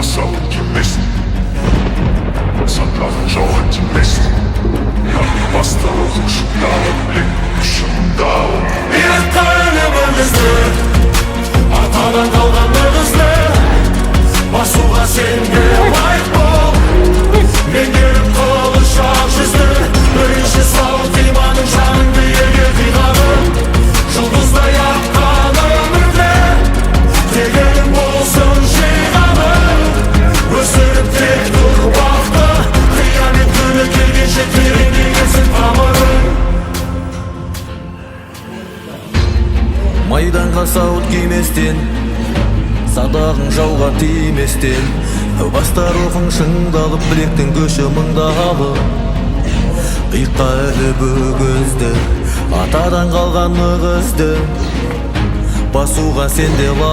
Сауыт кимесін, садағың жауға тимесін. Баста рухың шыңдалып, білектің күші мыңдалып. Иыққа іліп өгізді, атадан қалған өгізді, басуға сен де лайық бол. Меңгеріп қылыш ақ жүзді, бірінші сауыт иманың, жаныңды елге қиғаның, жұлдыздай аққан өмірде тегінің болсын жиғаның. Өсіріп текті ұрпақты, қиямет күні келгенше тереңдегенсің тамырың. Майданға сауыт киместен, садағың жауға тиместен, баста рухың шыңдалып, білектің күші мыңдалып, иыққа іліп өгізді, атадан қалған нық ізді, басуға сен де.